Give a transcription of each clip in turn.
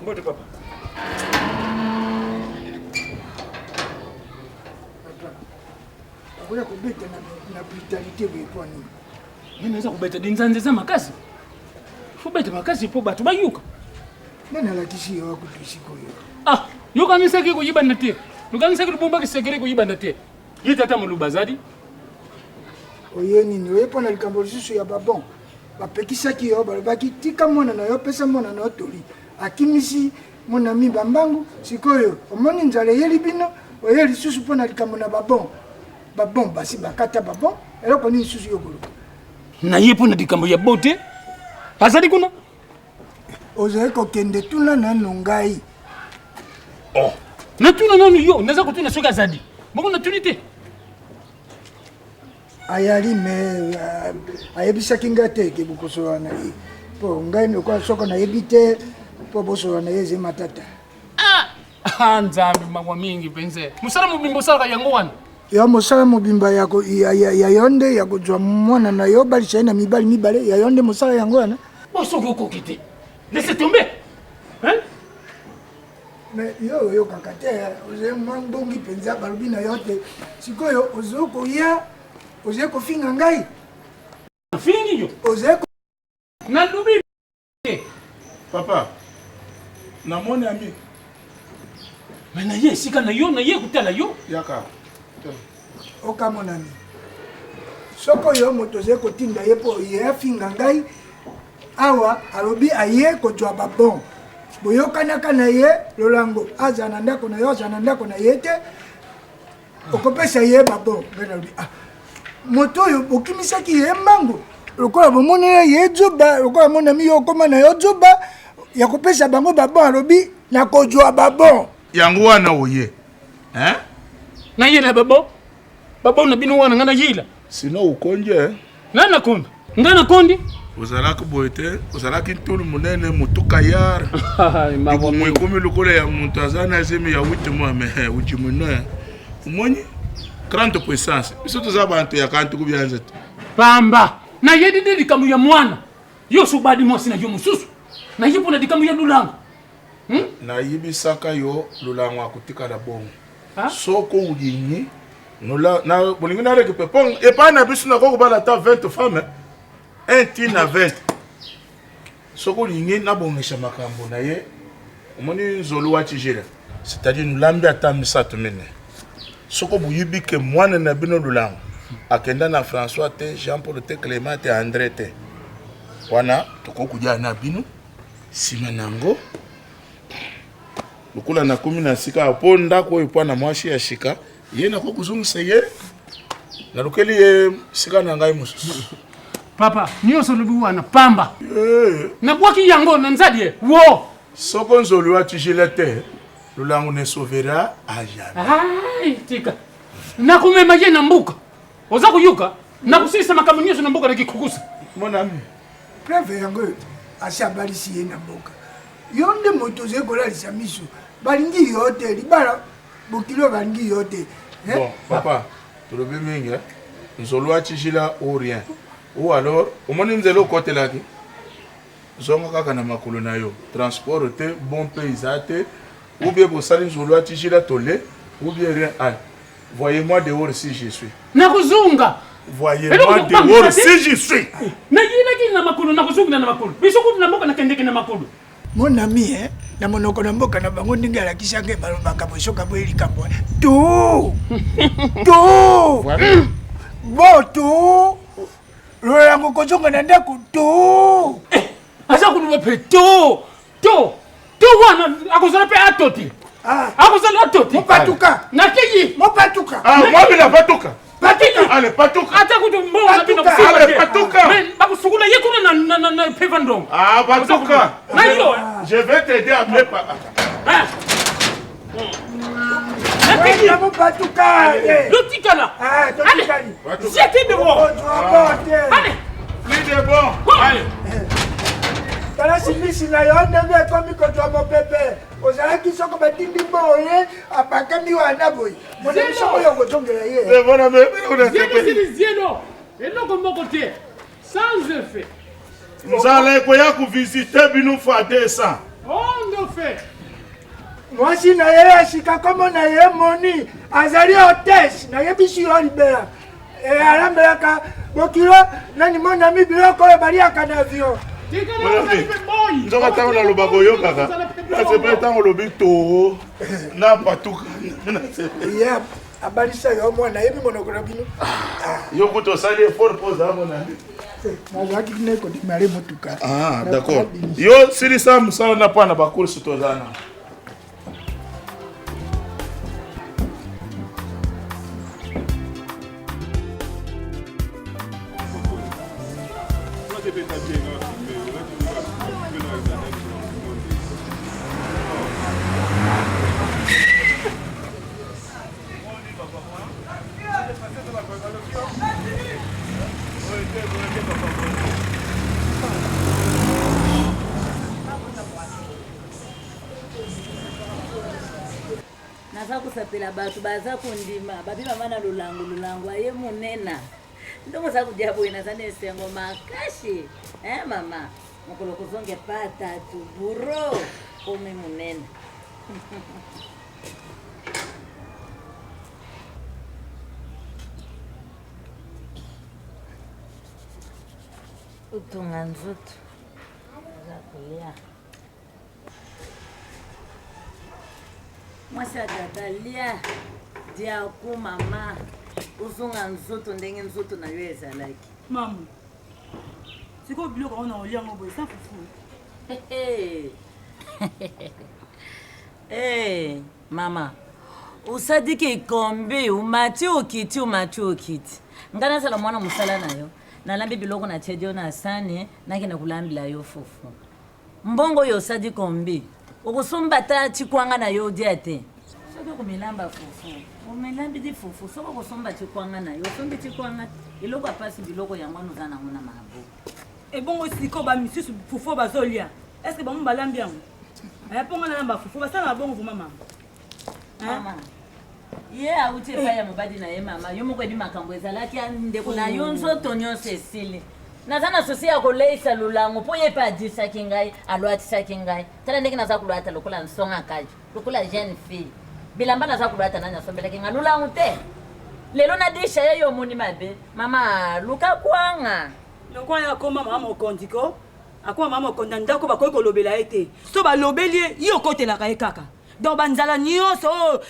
Mbote papa. Okoya kobeta na brutalité boye mpo nini? Mimi naza kobeta dinzanza eza makasi. Fo beta makasi mpo bato bayuka. Nani alakisi yo akutu sikoyo? Ah, yokanisaki koyibana te. Yokanisaki lubumbaki sekele koyibana te. Ye tata moluba azali. Oye nini? Oye mpo na likambo lisusu ya babon. Bapekisaki yo, balobaki tika mwana na yo, pesa mwana na yo toli. Akimisi monami bambangu, sikoyo omoni nzala eyeli bino, oye lisusu mpo na likambo na babon. Babon basi bakata babon, eloko nini lisusu yo koluka? Na ye mpo na likambo ya bote. Azali kuna. Ozali kokende tuna nanu ngai. Oh. Natuna nanu yo, naza kotuna soki azali. Bongo natuni te. Ayali me euh, ayebisaki ngai te eke bokosolola na ye. Mpo ngai lokola soko nayebi te mpo bosolola na ye eze matata. Ah! Ah, Nzambe mawa mingi mpenza. Mosala mobimba osalaka yango wana. Ya mosala mobimba ya, ya, ya, ya yo nde ya kozwa mwana na yo balisa ye na mibali mibale ya yo nde mosala yango wana. Bo soki okoki te. Laisse tomber. Hein? Mais yo oyokaka te, ozali mwa ngbongi mpenza, balobi na yo te. Sikoyo ozali koya, ozali kofinga ngai. Fingi yo. Ozali Nalobi te. Papa, namoni ami. Mais na ye esika na yo, na ye kotala yo. Yaka. Okamonani. Soko yo moto ozali kotinda ye mpo ye afinga ngai, awa alobi aye kozwa babon. Boyokanaka na ye lolango azala na ndako na yo, azala na ndako na ye te, okopesa ye babon. Ngai nalobi ah, moto oyo bokimisaki ye mbangu lokola bomoni ye ye zoba, lokola monami yo okoma na yo zoba ya kopesa bango babon, alobi nakozwa babon. Yango wana oye hein? Nayela babon, babon na bino wana ngai nayela. Sino okonje eh? Ngai nakonda, ngai nakondi. Ozalaki boye te, ozalaki ntulu monene, motuka yar. Libumu ekomi lokola ya moto aza na zemi ya 8 mois, mais ujimuno. Omoni grande puissance. Biso toza bantu ya kantu kubianza te. Pamba, nayebi nde likambo ya mwana. Yo sobadi mwasi na yo mosusu. Naye mpo na likambo ya Lulango. Hmm? Nayebisaka yo Lulango akotikala bongo. Soko olingi bolingi na récupère mpo epai na biso nakoki kobala ata 20 femme un ti na 20 soki olingi nabongisa makambo na ye omoni nzolo wa tijela c'est-à-dire nolambi ata misato mine soko boyebi ke mwana na bino lulango akenda na François te Jean Paul te Clément te André te wana tokoki kolia na bino nsima na yango lokola nakomi na sika mpo ndako oyo mpo na mwasi ya sika ye nakoki kozongisa ye nalukeli ye sika na ngai mosusu papa nyonso olobi wana pamba eh. nabwaki yango na nzadi ye wo soko nzoli wa tijela te lolango ne sauvera a jamais tika nakomema ye na mboka oza koyoka nakosilisa makambo nyonso na mboka na kikukusa mon ami preuve yango asi abalisi ye na mboka yo nde moto ozali kolalisa miso balingi yo te libala bokilo balingi yo te eh? bon papa tolobi mingi eh? nzolo atijila ou rien ou alors omoni nzela okotelaki zonga kaka na makolo na yo transport te bon mpe eza te ou bien bosali nzolo atijila tole ou bien rien ai voyez-moi dehors si je suis nakozonga voyez-moi dehors si je suis nayinaki na makolo nakozongela na makolo biso kutu na mboka nakendeke na makolo mon ami eh, na monoko na mboka na bango ndenge alakisaka ye balobaka boye soki aboyi likambo to to bo to lolango kozonga na ndako to eh, aza koloba mpe to to to wana akozala mpe ato te ah. akozala ato te mopatuka nakeyi mopatuka. Ah, mwabila patuka. Patuka. Allez, patuka. Ata kutu mbongo na bino Patuka. Allez, patuka. Mais bakusukula ye kuna na na na peva ndongo. Ah, patuka. Na yo. Je vais t'aider à me pa. Ah. Yango patuka. Lotikala. Ah, totikali. Jetez dehors. Allez. Plus de bon. Allez. Tala simisi na yo ndenge ekomi kozwa mopepe ozalaki soko batindi mbongo ye apakami wana boye monami soko oyo okozongela ye Zelo eloko moko te sans effet. Nzala ekoya kovisite bino fois 200. Ondo fait. Mwasi na ye ya sika nkombo na ye Moni azali hotesse, nayebisi yo libela. E, alambelaka bokilo nani monami biloko oyo baliaka na avion. Nzoka ntango nalobaka oyokaka nasepeli ntango olobi toro na patuka. Ye abalisa yo mwana ayebi monoko na bino. Yo kutu osali effort mpo ozala monami. Nazalaki ne kodemare motuka. Ah, d'accord. Yo silisa mosala na mpo na bacourse toza na. Naza kosapela bato baza kondima babi mama na lolango lolango aye monena ndongo oza kodia boye naza na esengo makasi eh mama mokolo kozonga epa tatu buro komi monene. Otonga nzoto oza kolia mwasi ya tata lia diaku mama ozonga nzoto ndenge nzoto na yo ezalaki. Mamu sikoyo biloko yango na olia yango boye sans fufu. Hey, mama osadiki ekombi omati okiti omati okiti ngai nazala mwana mosala na yo nalambi biloko na tiedi yo na sani nakende kolambela yo fufu mbongo oyo osadi kombi okosomba ata cikwanga na yo odia te soki okomilamba fufu omilambi di fufu soki okosomba cikwanga na yo osombi cikwanga eloko ya mpasi biloko yango wana oza nango na maboko. Ebongo sikoyo bamisusu fufu bazolia est ce que bango balambi yango mpo nga nalamba fufu basalaka bongo vraimen mama. Mama ye awuti epai ya mobali na ye mama yo moko oyebi makambo ezalaki ya ndeko na yo nzoto nyonso esili naza na sosi ya koleisa lolango mpo ye mpe adisaki ngai alwatisaki ngai tala ndenge naza kolwata lokola nsonga kajo lokola jeune fille bilamba naza kolwata nani asombelaki ngai lolango te lelo nadisha ye yo omoni mabe mama luka kwanga. Lokola ye akoma mama mokonzi ko akoma mama mokonzi na ndako bakoki kolobela ye te so balobeli ye ye okotelaka ye kaka donc banzala nyonso oyo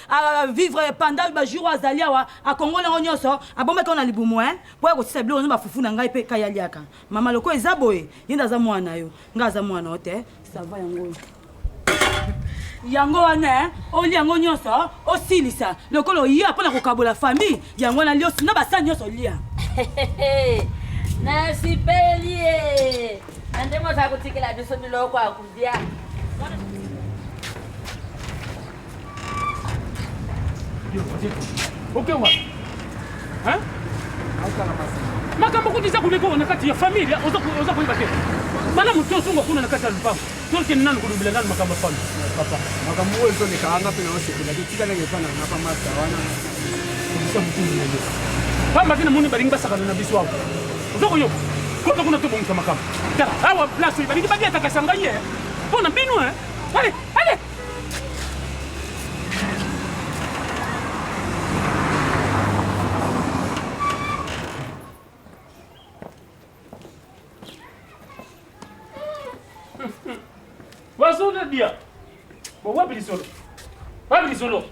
vivre pendant bajour oyo azali awa akongoli yango nyonso abombaki yango na libumu e mpo ya kosisa biloko nyonso bafufu na ngai mpe kai aliaka mama lokola eza boye ye nde aza mwana na yo ngai aza mwana yo te sava yango oyo yango wana olia yango nyonso osilisa lokola oya mpo na kokabola famille yango wana liosi na basani nyonso olia. Nasipeli ye na ndenge oza kotikela biso biloko ya kolia. Okewa makambo kutu eza koleka oyo na kati ya familia oza koyeba te malamu tozonga kuna na kati ya lupango tokende nanu kolobela nanu makambo ya famille. Papa makambo oyo ezoleka anga mpe naosepela te tika ndenge epa na nga pa masta wana kobisa motundu na yo pamba te namoni balingi basakana na biso awa oza koyoka kota kuna tobongisa makambo tala awa place oyo balingi babiatakasa ngai ye mpo na bino ale ale Wazola dia. Bo wapi lisolo? Wapi lisolo?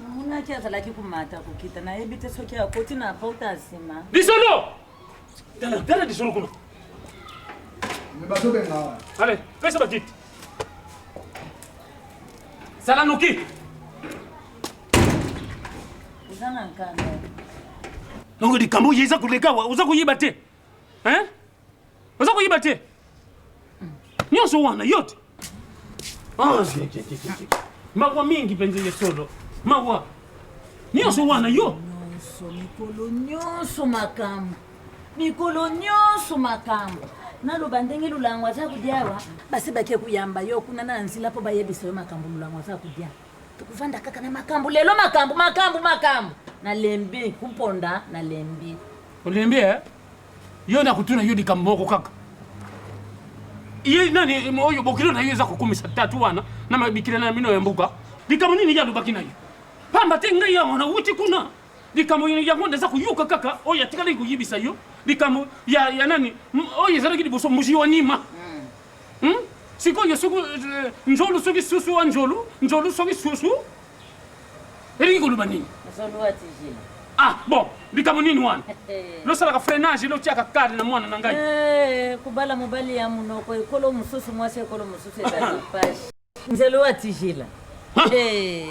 Namonaki azalaki komata kokita nayebi te soki akoti na porte ya nsima. Lisolo! Tala, tala lisolo kuna. Me bazobenga awa. Allez, pesa bakiti. Sala noki. Oza na nkanda. Donc likambo oyo eza koleka awa oza koyeba te. Hein? Oza koyeba te. Nyonso wana yo te. Ah, mawa mingi mpenza ya solo. Mawa. Nyonso wana yo. Nyonso mikolo nyonso makambo. Mikolo nyonso makambo. Naloba ndenge lulango aza kodia awa basi bake kuyamba yo kuna na nzila mpo bayebisa yo makambo lulango aza kodia. Tokuvanda kaka na makambo lelo makambo makambo makambo. Nalembi kumponda nalembi. Olembi eh? Yo nakotuna yo likambo moko kaka. Ye nani oyo bokilo na yo eza kokomisa tatu wana na mabikila na bino ya mboka. Likambo nini ye alobaki na yo? Pamba te ngai awa nawuti kuna. Likambo yango naza koyoka kaka oyo atikalaki koyebisa yo likambo ya, ya nani oyo ezalaki liboso mbuji wa nima. Hmm? Sikoyo soki eh, njolu soki susu wa njolu, njolu soki susu elingi koloba nini? Nzolu wa tijila. Ah bon, likambo nini wana? Losalaka freinage lotiaka kale na mwana na ngai. Eh, kobala mobali ya monoko ekolo mosusu mwasi ekolo mosusu ezali pasi. Nzelu wa tijila. Eh,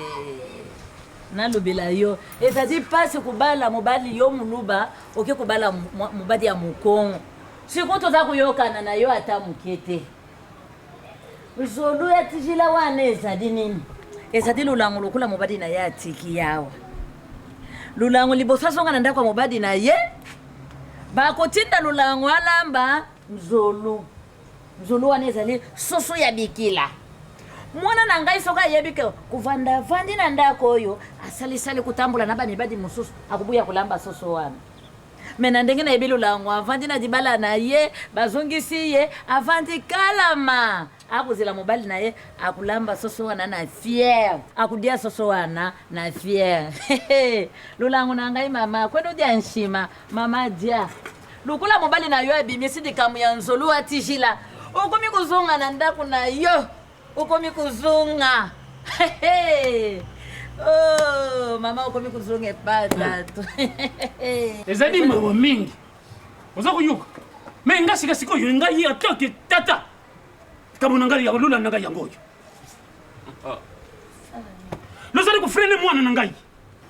nalobela yo ezali mpasi kobala mobali yo moluba oke kobala mobali ya mokongo sikoyo toza koyokana na yo ata moke te zolu ya tijila wana ezali nini ezali lolango lokola mobali na ye atiki yawa lolango liboso azonga na ndako ya mobali na ye bakotinda lolango alamba nzolu Nzolo wana ezali soso ya bikila. Mwana na ngai soki ayebi ke kovanda avandi na ndako oyo asalisali kotambola na bamibali mosusu akoboya kolamba soso wana. Me na ndenge nayebi lolango avandi na libala na ye bazongisi ye avandi kalama akozela mobali na ye akolamba soso wana na fiere akodia soso wana na fiere lolango na ngai mama kwenda odia nshima mama dia Lokola mobali na yo abimisi likambo ya nzolu atijila, okomi kozonga na ndako na yo, okomi kozonga oh, mama okomi kozonga epa tatu. Ezali mawa mingi, oza koyoka me nga sika sikoyo ngai atanke tata likambo na ngai ya kolula na ngai yango oyo lozali kofrene mwana na ngai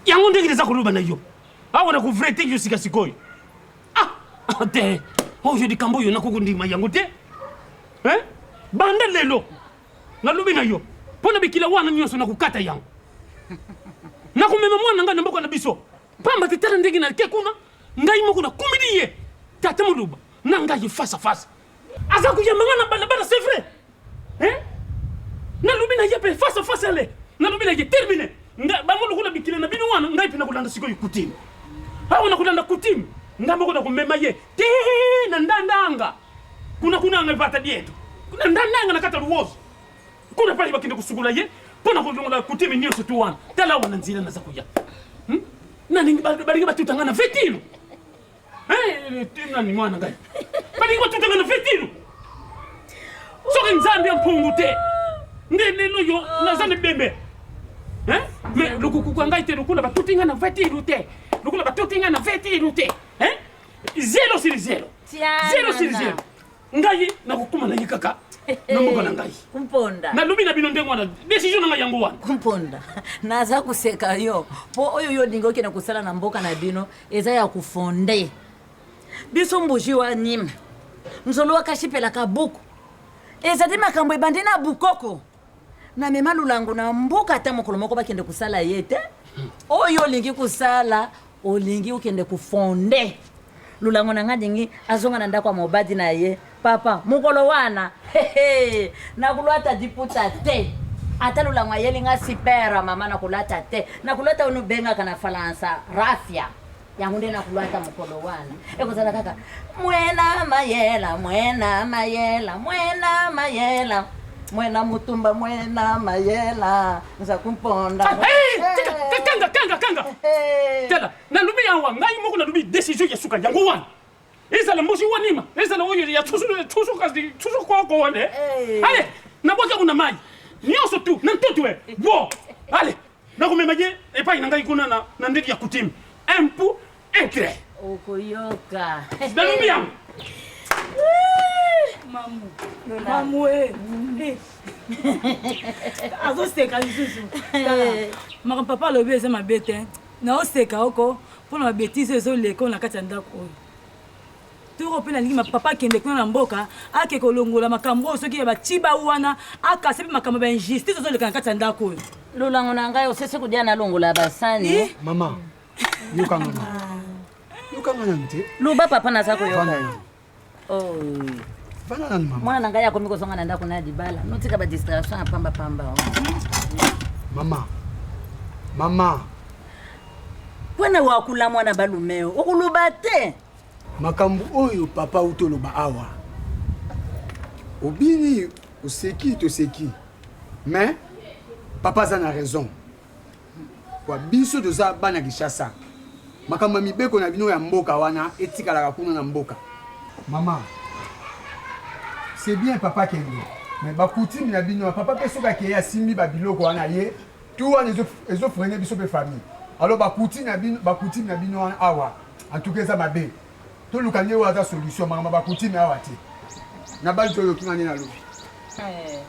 yango ndenge naza koloba na yo awa na kovrete yo sika sikoyo ah te oyo likambo oyo nakokondima yango te eh? banda lelo nalobi na yo mpo na bikila wana nyonso nakokata yango nakomema mwana ngai na mboka na biso pamba te tala ndenge nake kuna ngai moko nakumili ye tata moluba na ngai face à face aza koyamba ngai na balabala c'est vrai hein? Nalobi na ye mpe face à face ale nalobi na ye termine bango lokola bikila na bino wana ngai mpe nakolanda sikoyo coutume awa nakolanda coutume ngai moko nakomema ye te na ndandanga kuna kuna anga epata dieto na ndandanga na kati ya luwozo kuna pali bakende kosukola ye mpo na kolongola coutume nyonso tu wana tala awa na nzela naza koya hmm? nalingi balingi batuta ngai na vetilo nani mwana ngai balingi batutanga na fetilu soki nzambe ya mpungu te nde lelo yo naza na ebembe me lokukuka ngai te lokola batuti ngai na vetilu te lokola batuti ngai na vetilu te zelo sur zelo zelo sur zelo ngai nakokoma na ye kaka na mboka na ngai kumponda nalobi na bino ndenge wana desizio na ngai yango wana kumponda naza koseka yo mpo oyo yo olingi okende kosala na mboka na bino eza ya kofonde biso mbuji wa nima nzolo wa kashipelaka buku ezali makambo ebandi na bukoko namema lulango na mboka ata mokolo moko bakende kosala ye te oyo olingi kosala olingi okende kofonde lulango na ngai alingi azonga na ndako ya mobadi na ye papa mokolo wana nakolata diputa te ata lulango ayeli nga sipera mama nakolata te nakolata oyo nobengaka na falansa rafia yango nde nakolata mokolo wana ekozala kaka mwena mayela mwena mayela mwena mayela mwena mutumba mwena mayela nza kumponda ah, hey, kanga kanga kanga tala nalobi awa ngai moko nalobi décision ya suka yango wana ezala mbosi wanima ezala oyo ya tusu koko wana eh. ale nabwaki yango na mai nyonso tu na ntoto e bo ale nakomema ye epai na ngai kuna na ndenge ya coutume un pou un trait okoyoka nalobi yango mamu mamu e eh. azoseka lisusu makambo papa alobi eza mabe te. Naoseka oko mpo na babetise ezoleka oyo na kati ya ndako oyo. Toro mpe nalingi papa akende kuna na mboka ake kolongola makambo oyo soki ya baciba wana akase mpe makambo ya bainjustice ezoleka na kati ya ndako oyo. Lolango na ngai osese kodia nalongola basani. Mama, yokanga na. Yokanga nanu te. Loba papa naza koyoka. Oh. Vanda nanu mama. Mwana na ngai akomi kozonga na ndako na libala. Notika ba distraction ya pamba pamba. Oh. Mama. Mama. Kwena wakula mwana balumeo. Okoloba te. Makambo oyo papa uti oloba awa. Obini oseki toseki. Mais papa aza na raison. Kwa biso toza bana Kinshasa. Makambo ya mibeko na bino ya mboka wana etikalaka kuna na mboka. Mama, c'est bien papa kende mais ba coutume na bino papa pe soki akeye asimbi ba biloko wana ye tout wana ezo ezo freiner biso pe famille. Alors ba coutume na bino ba coutume na bino wana awa en tout cas eza mabe. Toluka nde oyo aza solution makambo ba coutume awa te. Na bali toyoki nga nde nalobi. Eh.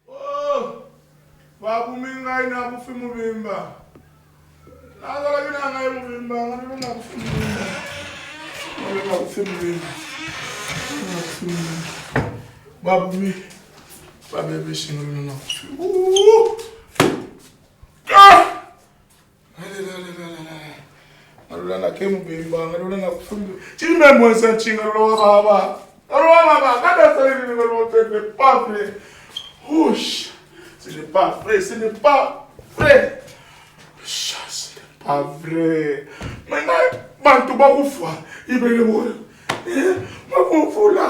Oh, babumi ngai nakufi mobimba nazalaki na ngai mobimba ngai nakufi mobimba nakufi mobimba nakufi mobimba babumi babebisi ngai nakufi Ngalula na ke mubimba, ngalula na kufundu. Chime mwesa chinga ngalula wa baba. Ngalula wa baba, kada sali ni ngalula ce n'est pas vrai. Ouch, ce n'est pas vrai, ce n'est pas vrai. Ce n'est pas vrai. Maintenant, bantu bakufa, ibele boyo. Eh, bakufula.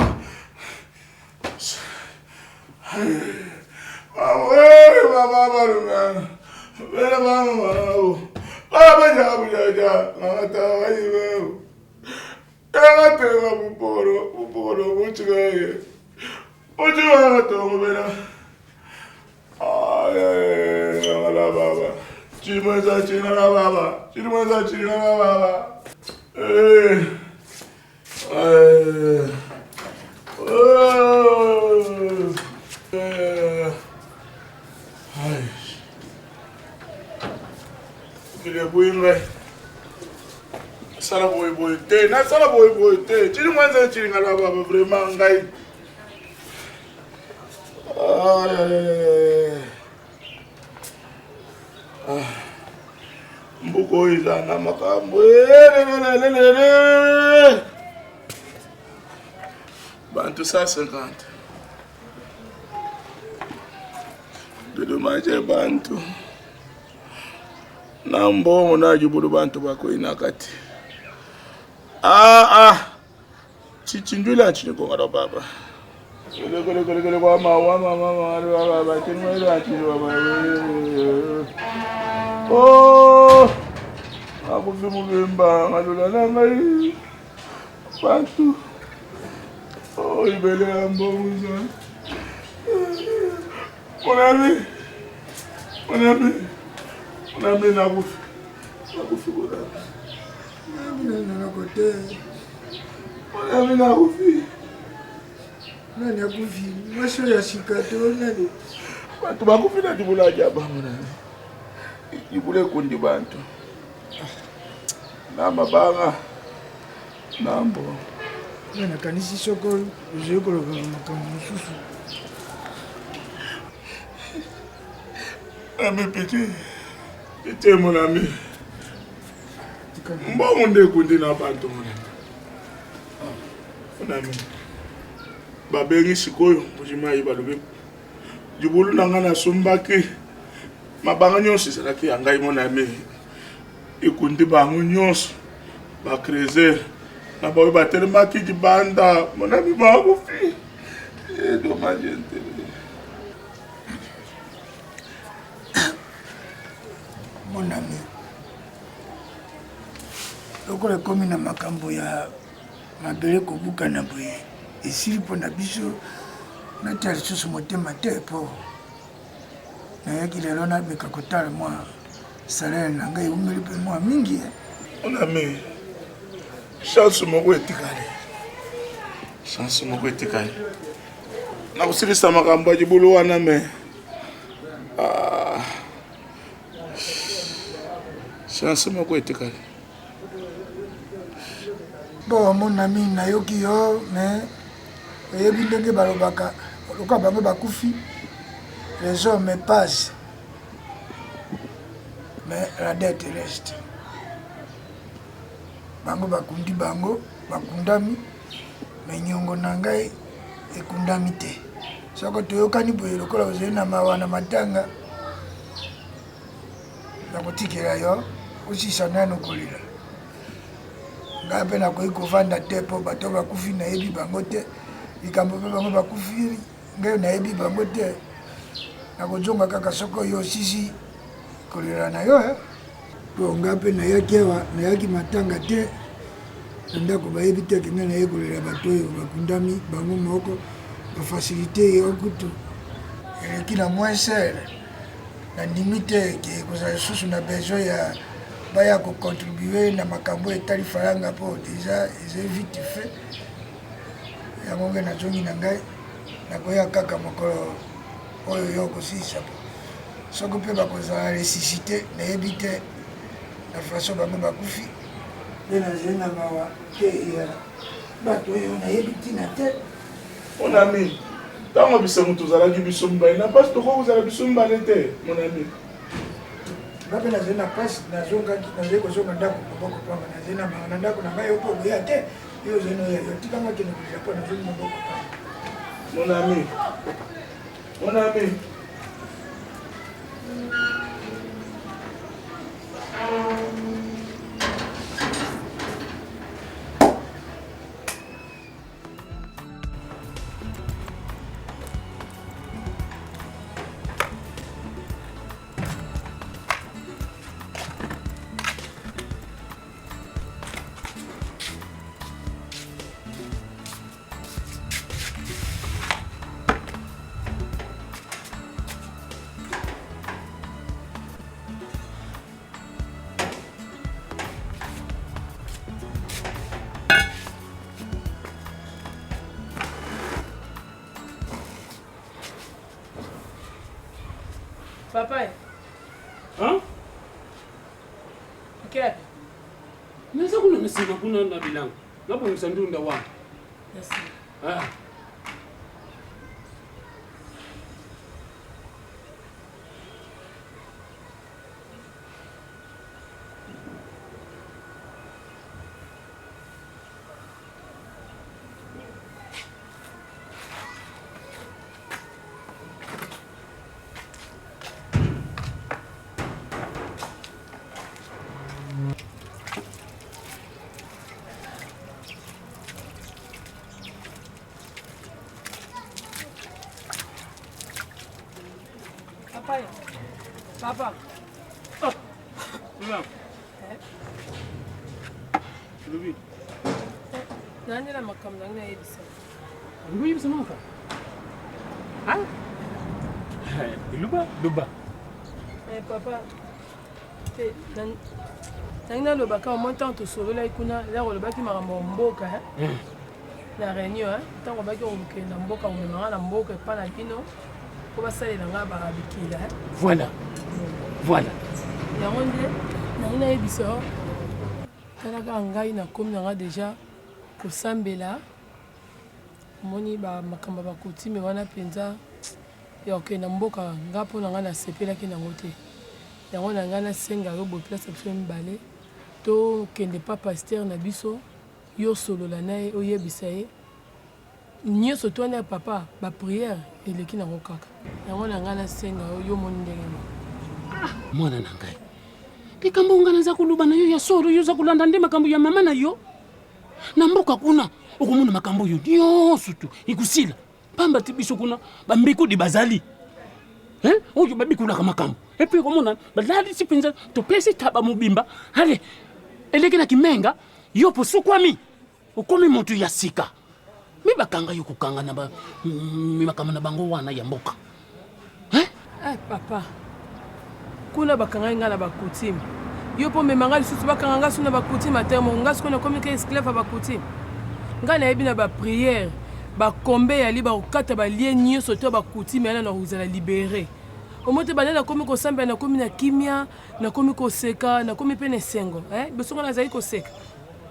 Mokili eboyi ngai nasala boye boye te nasala boye boye te cili mwanza cilinga na baba vraiment ngai ah. Mboka oyo eza na makambo elelelelele bantu 150 dedomage bantu na mbongo na libulu bantu bakwei na kati ah, ah. Chichindwila chinikonga na baba. Kole kole kole kole kwa mawa mama mama baba chinwela chinwa baba. Oh! Akufi mubimba ngalula na ngai. Bantu. Oh, ibele ya mbongo. Mon ami. Mon ami. Mon ami nakufi. Nakufi mon ami. Nani te. Mon ami nakufi. Nani akufi? Mwasi oyo ya sika to nani? Bato bakufi na libula ya bango nani? Libula ekundi bantu. Na mabanga. Na mbongo. Nga nakanisi soko ozali koloba makambo mosusu. Ami pitié. Pitié mon ami. Mbongo nde ekundi na bantu mon ami. Mon ami. Babengi sikoyo Mbujimayi balobi libulu na ngai nasombaki mabanga nyonso ezalaki ya ngai mon ami. Ekundi bango nyonso ba creuser na baoyo batelemaki libanda mon ami bakufi. Eh, dommage intérêt. Mon ami, lokola ekomi na makambo ya mabele kobukana boye esili mpo na biso natia lisusu motema te mpo nayaki lelo nameka kotala mwa salaire na ngai eumeli mpe mwa mingi. Mon ami, chance moko etikali, chance moko etikali nakosilisa makambo ya libulu wana me ah. Chance moko etikali. Bon mon ami nayoki yo mais oyebi ndenge balobaka lokola bango bakufi les hommes passent mais la dette reste. Bango bakundi bango bakundami mais nyongo na ngai ekundami te. Soko toyokani boye lokola ozali na mawa na matanga nakotikela yo osisa nanu kolela. Ngai mpe nakoki kovanda te mpo bato bakufi nayebi bango te, likambo mpe bango bakufi ngai nayebi bango te. Nakozonga kaka soko yo osisi kolela na yo. Eh. Mpo ngai mpe nayaki awa, nayaki matanga te na ndako, bayebi te ke ngai naye kolela bato oyo bakundami bango moko, bafasilite yo kutu eleki na moins cher. Nandimi te ke ekozala lisusu na besoin ya baya ko contribuer na makambo etali falanga mpo deja ezali vite fait. Yango ngai nazongi na ngai, nakoya kaka mokolo oyo yo okosilisa mpo soki mpe bakozala ressuscite nayebi te na façon bango bakufi. Nde nazali na mawa te ya bato oyo nayebi ntina te. Mon ami, ntango bisengo tozalaki biso mibale na mpasi, tokoki kozala biso mibale te, mon ami. Nga mpe nazali na mpasi, nazongaki, nazali kozonga ndako maboko pamba, nazali na mawa na ndako na ngai, yo mpe okoya te, yo ozali na oya, yo tika nga kende kolela mpo nazongi maboko pamba. Mon ami, mon ami. Papa. Hein? Okay. Naza kuna na sima kuna na bilanga. Nabongisa ndunda wana. Merci. Ah. Papa, papa. Ah. Mama. Lobi. Nani na makambo na ngai nayebisa. Oyebisa nga makambo? Ah? Luba, luba. Eh papa. Te nangi naloba kaka mwa ntango tosololaki kuna lere olobaki makambo ya mboka eh? na réunion ntango obaki okokende na mboka komema nga na mboka epa na bino mpo basalela nga babikila voilà voilà yango nde nangi nayebisa yo tala kaka ngai nakomi na nga deja kosambela omoni makambo ya bakutime wana mpenza ya kokende na mboka nga mpo na ngai nasepelaki nango te yango na ngai nasenga yo boye place ya biso mibale tokende pa pasteur na biso yo osolola na ye oyebisa ye Nioso to wana ya papa ba prière eleki nango kaka. Yango na ngai nasenga yo yo omoni ndenge nini? Ah mwana na ngai likambo ngai naza koloba na yo ya solo yo oza kolanda nde makambo ya mama na yo na mboka kuna okomona makambo oyo nyonso tu ekosila pamba te biso kuna bambikudi bazali oyo babikulaka makambo epuis okomona balalisi mpenza topesi taba mobimba ale eleki na kimenga yo posukwami Okomi mutu ya sika. Mi bakanga yo kokanga na ba makambo na bango wana ya mboka. Hein? Eh papa. Kuna bakangaki nga na ba coutume. Yo po mema nga lisusu bakanga nga su na ba coutume ata mo nga sikoyo nakomi ka esclave ya ba coutume. Nga nayebi na ba prière ba kombe yali bakokata ba lien nyonso to ba coutume yana na kozala libere. Omoni te banda nakomi kosambela nakomi na kimia, nakomi koseka, nakomi mpe na esengo. Eh? Liboso nga nazali koseka.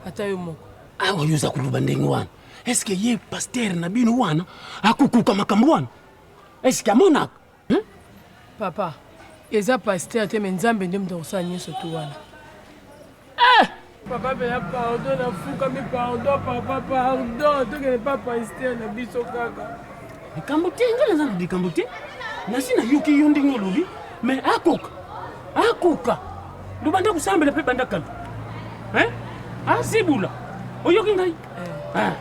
Ata yo moko. Awa yo oza koloba ndenge wana. Est-ce que ye pasteur na bino wana akokoka makambo wana? Est-ce que amonaka? Hein? Papa, eza pasteur te mais Nzambe nde moto akosala nyonso tu wana. Eh! Papa pena pardon nafukami pardon papa pardon tokende pa pasteur na biso kaka. Likambo te ngai naza na likambo te. Nasi nayoki yo ndenge olobi mais akoka akoka lobanda kosambela mpe banda kala hein? Azibula oyoki ngai eh. Ah.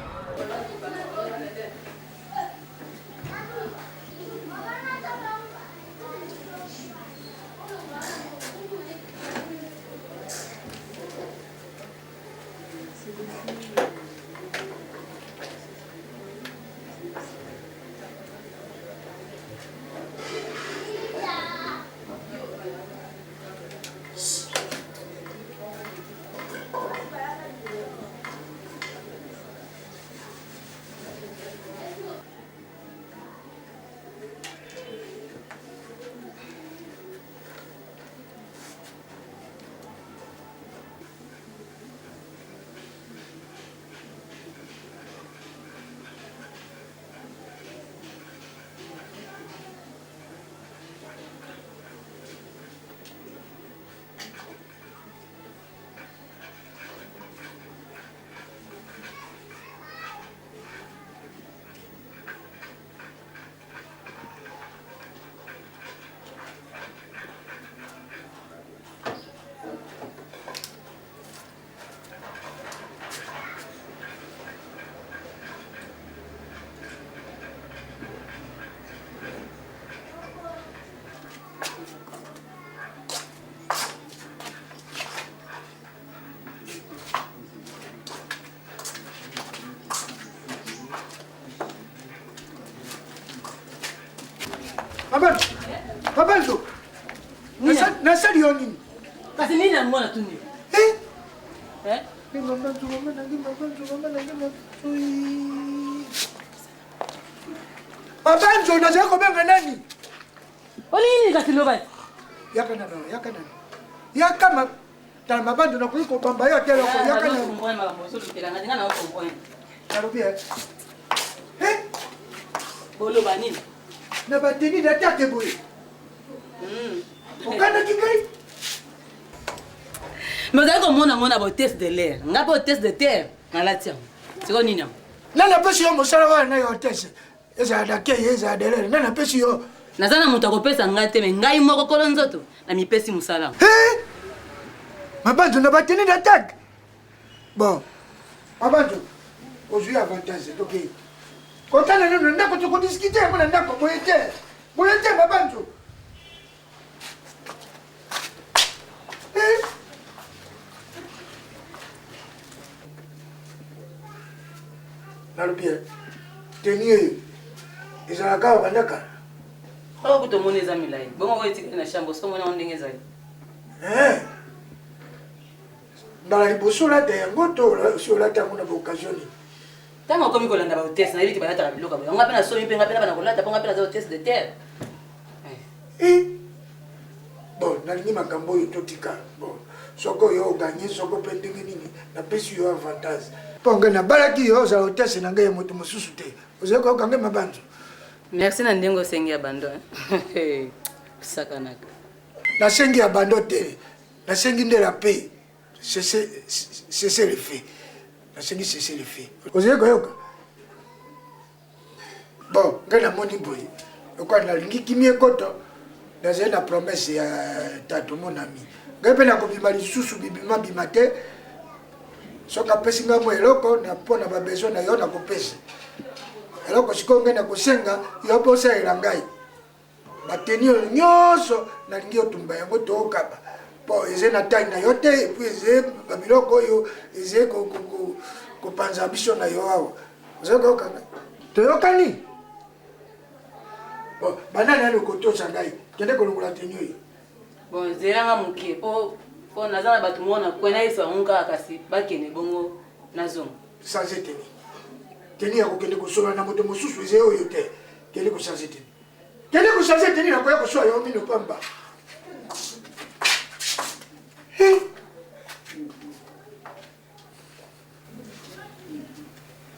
Mabanzo, nasali yo nini? Kasi nini yango natuni yo? Eh? Eh? Mabanzo, mama nangi, mabanzo, mama nangi, mabanzo. Mabanzo, nazali kobenga nani? Olingi nini kasi loba? Yaka nano, yaka nano. Yaka ma tala mabando nakoki kobamba yo ata eloko yaka nano. Nalobi eh. Eh? Boloba nini? Na bateni d'attaque boye. Hmm. Okanaki ngai? Mais ozali komona ngo na boteste de l'air nga mpe hotesse de terre nalati yango sikoyo nini yango nani apesi yo mosala wana ya hotesse ezala dakei ezala delere nani apesi yo naza na moto akopesa ngai te me ngai moko kolo nzoto namipesi mosala mabanzo na bateni d'attaque bon mabanzo ozwi avantage tokei kotala nano na ndako tokodiskite yango na ndako boye te boye te mabanzo nalobi eh, teni oyo ezalaka awa banda kala oyo kutu omoni eza milai bongo oyo etikali na chambre soki omoni yango ndenge ezali eh. mbala liboso olata yango to osi olata yango na baoccasion nini ntango okomi kolanda bahotesse nayebi te balataka biloko yango nga mpe nasomi mpe nga mpe na bana kolata mpo nga mpe naza hotesse de terre Eh. Bon, nalingi makambo oyo totika. Bon, soko yo oganye soko mpe ndenge nini, napesi yo avantage. Mpo ngai nabalaki yo ozala hotesse na ngai ya moto mosusu te. Ozali koyoka ngai mabanzo. Merci na ndenge osengi ya bando. Sakanaka. Nasengi ya bando te. Nasengi nde la paix. Cessez le feu. Nasengi cessez le feu. Ozali koyoka? Bon, ngai namoni boye lokola nalingi kimia ekota, nazali na promesse ya tatu mon ami, ngai mpe nakobima lisusu bibima bima te. Soki apesi ngai mwa eloko na mpo na babesoin na yo nakopesa eloko. Sikoyo ngai nakosenga yo mpe osalela ngai bateni oyo nyonso nalingi otumba yango tookaba mpo eze na tai na yo te epuis eze babiloko oyo eze kopanza biso na yo awa ozali koyokanga toyokani bon banani nani okotosa ngai kende kolongola teni oyo bon zelanga moke mpo mpo naza na bato moko na kwe nayebisa bango kaka kasi bakende bongo nazonga change teni teni ya kokende kosolola na moto mosusu eze oyo te kende kochange teni. Kende kochange teni nakoya koswa yo mino pamba.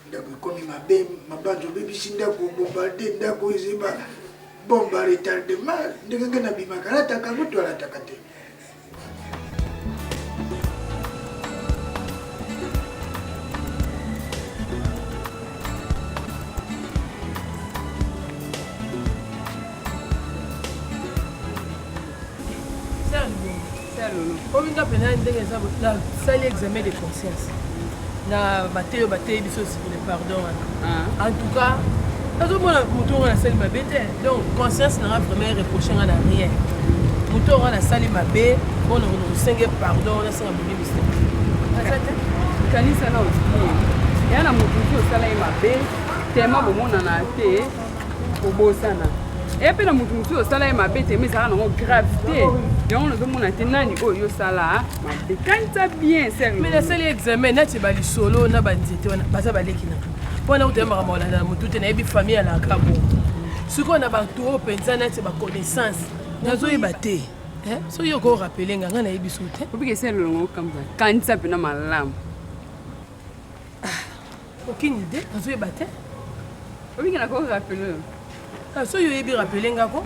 Ndako ekomi mabe, mabanzo obebisi ndako, bombarde ndako ezali ba bombe à retardement ndenge ngai nabimaka alataka yango to alataka te. Oyo nga mpenza ndenge eza nasali examen de conscience na bateyo bateyi biso sur le pardon wana ah. en tout cas nazomona moto oyo nasali mabe te donc conscience nanga vraiment reproche nga na rien moto oyo nasali mabe mpona kosenge pardon nasenga bolimbisi aza te kanisa na otie ya na moto mosusu osala ye mabe tema bomonana te obosana eye mpe na moto mosusu osala ye mabe te ma ezalaka nango grave te yango nazomona te nani oyo yo osala mabe kanisa bien mais nasali examen nati balisolo na banzete wana baza baleki na mpo na kutu makambo kolanda na motu te nayebi famille alaka bongo sikoyo na bato oyo mpenza nati baconnaissance nazoyeba te soki yo okorapele nga ngai nayebi so te obika esi elolongo okamza kanisa mpena malamu ah, aucune idée nazoyeba te obika nakorapele oyo ah, soki oyebi rapele nga ko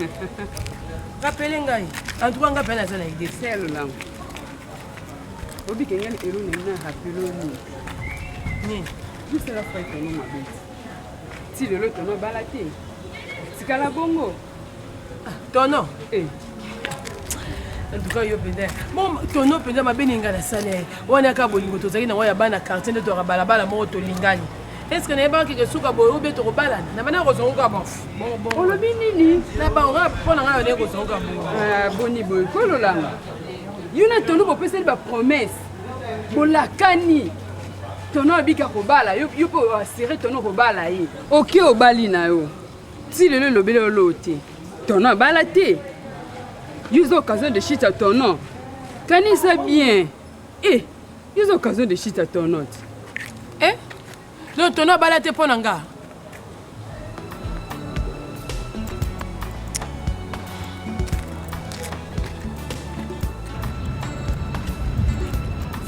rapele ngai en tout cas nga mpe naza na idée se elolongo obika ngai elo na na rapele oyo nini nini Jusala fai tono mabe ti lelo tono abala te tikala bongo ah, tono eh. en tout cas yo mpenza bon tono mpenza mabe ninga nasali ye wana kaka bolingo tozalaki nango ya bana quartier nde toyaka balabala moko tolingani est ce que nayebaka keke suka boye obe tokobalana na bana kozongo kaka bon olobi nini na bango kaka mpo na ngai naye kozongo kaka bongo ah, boni boye kololanga yo na tono bopeseli bapromese bolakani tono abika kobala yo mpe oasire tono kobala ye oke obali na yo ti lelo elobeli yo loo te tono abala te yo eza occasion de chute ya tono kanisa bien e eh, yo eza occasion de chute ya tono te eh? Donc tono abala te mpo na nga.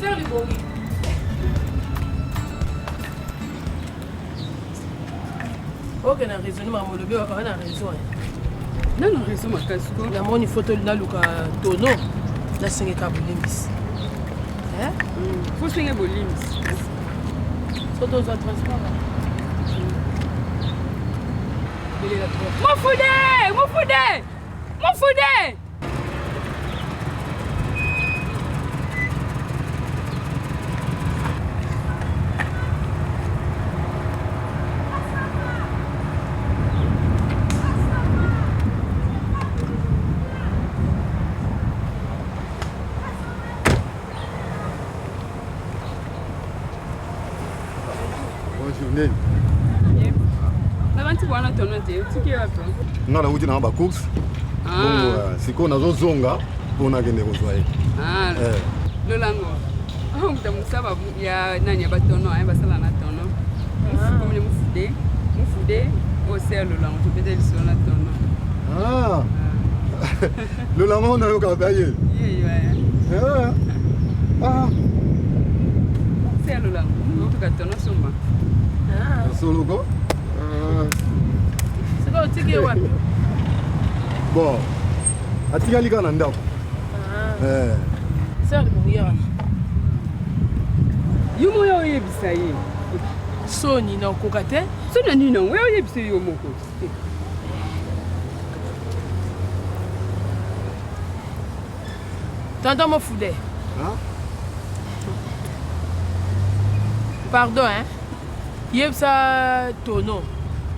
Sœur Libongi. Ok na raisonne makambo olobi oza na raison. Nano raison makasi ko. Namoni photo naluka tono nasengeka bolimbisi. Hein? Mm. Faut senge bolimbisi. Soki tozwa transport. Mufude! Mufude! Mufude! Bonjour, nini? Nabanti wana tono te, otiki wapi? Nga nauti na ba course. Ah. Bongo euh, sikoyo nazozonga mpo nakende kozwa ye. Ah. Eh. Lolango. Ah, moto mosala ya nani ya batono eh, basala na tono. Mufude, mufude, mufude, osea lolango tobeta lisolo na tono. Ah. Lolango nayoka ba ye. Ye Ah. Se lolango, motuka tono somba. Solo ko? Sikoyo otiki ye wapi? Bon. Atikali kaka na ndako. Eh. Sœur libongi wana. Yo moko oyebisa ye. Soni na okoka te. Soni na nini yango? Oyebisa yo moko. Tonton Mofude. Hein? Pardon, hein? Yebisa tono.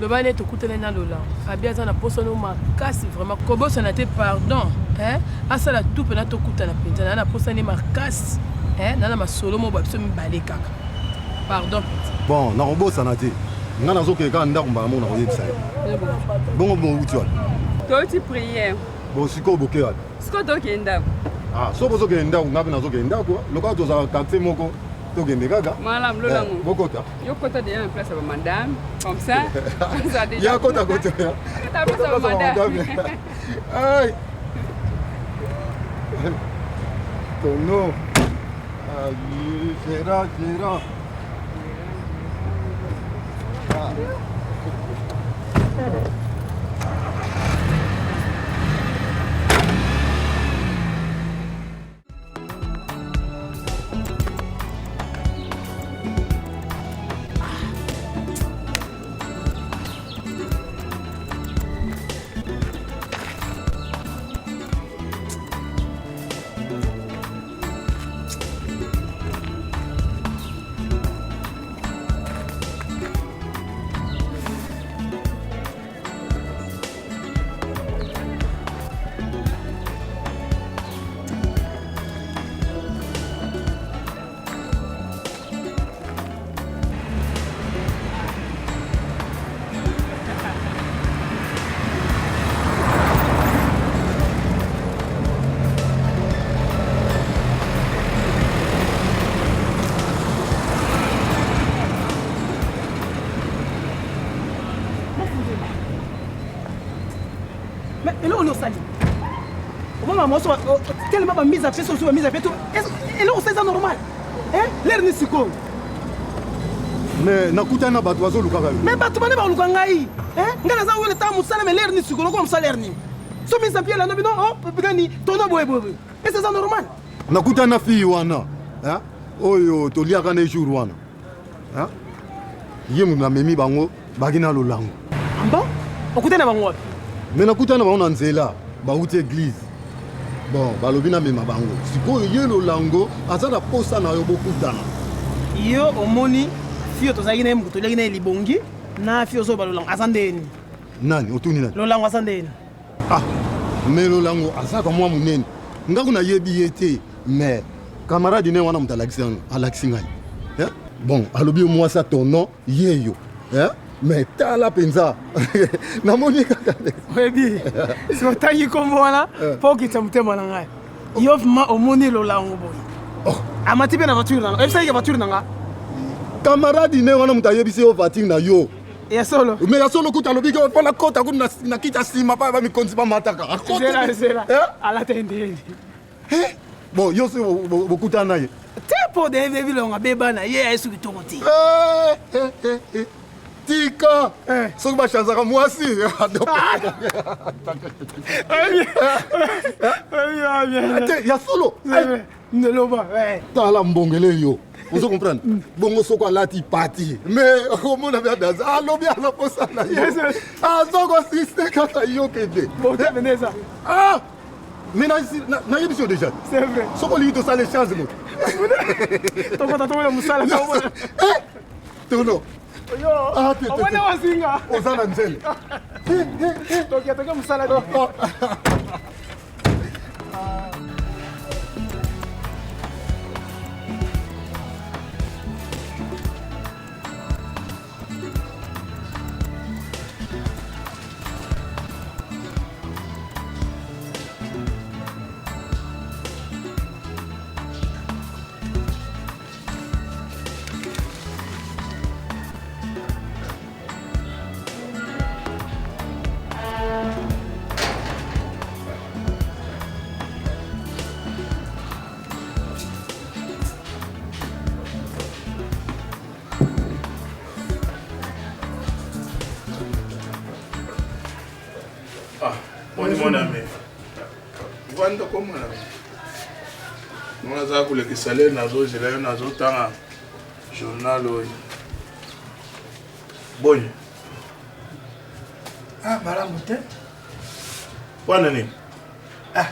Loba ne tokutani na Lola. Abi aza na posa no makasi vraiment. Kobosana te pardon, hein? Asala tout pena tokutana penza na na posa ne makasi, hein? Na na masolo mo ba biso mibale kaka. Pardon penza. Bon, nakobosana te. Nga nazokende kaka ndako mbala moko nakoyebisa ye. Bongo bowuti wapi? Towuti prière. Bon, sikoyo boke wapi? Sikoyo tokende ndako. Ah, soki bozokende ndako, ngai mpe nazokende ndako. Lokola tozalaka quartier moko. Tokende kaka. Malamu lolango. Eh, bokota. Yo kota déjà na place ya ba madame comme ça. Ça déjà. Ya kota kota. Kota place ya ba madame. Ay. Tono. Aïe, Gérard, Gérard. Ah. Mais eloko nini osali omona mwasi telema bamise a pied soso bamise a pied to eloko osali eza normal lere ni sikoyo mais nakutani na bato bazolukaka yo mais bato bane bakoluka ngai ngai naza wele ta mosala mais lere ni sikoyo lokoma mosala lere nini so mise a pied elanda bino nani tono boye boye boye ese eza normal nakutani na fille wana oyo toliaka na jour wana Ye moto namemi bango baki na lolango. Ah bon? Okutani na bango wapi? Mais nakutani na bango na nzela, bauti eglise. Bon, balobi namema bango. Sikoyo ye lolango aza na posa na yo bokutana. Yo omoni fille tozalaki na ye moto toliaki na ye libongi na fille ozoba lolango aza ndeni? Nani otuni nani? Lolango aza ndeni? Ah, mais lolango azaka mwa monene. Nga kuna nayebi ye te, mais camarade ne wana moto alakisi alakisi ngai. Eh? Bon, alobi mwasi ya tono yeyo. Eh? Mais tala mpenza namoni kaka oyebi soki otangi nkombo wana mpo okitisa motema na ngai yo vraimen omoni lolango boye oh. amati mpe na voiture na nga oyebisaki ke voiture na nga camarade ne wana moto ayebisi yo voiture na yo ya solo mais ya solo kutu alobi ke mpo nakota kutu na kiti ya nsima mpa bamikonzi bamataka zela zela eh? alata ye ndenge eh? bon yo soki bokutana na ye te mpo de bilonga beba na ye ayesu kitoko te eh, tika soki bachanzaka mwasi te ya solo Loba, tala mbongele yo ozo comprendre mm. bongo soko alati pati mais omona bia daza alobi aza posa na yo azo kosiste kaka yo kende ah mais nayebisi yo déjà c'est vrai soko olingi tosala échange moto tokota tomona mosala eh, tono ah, omoni wasinga oza na nzele tokia tokia mosala Ah, boni mon ami. Vanda ko mon ami. Nga naza kolekisa lere nazozela yo nazotanga journal oyo. Boni. Ah, malamu te. Mpo na nini? Ah,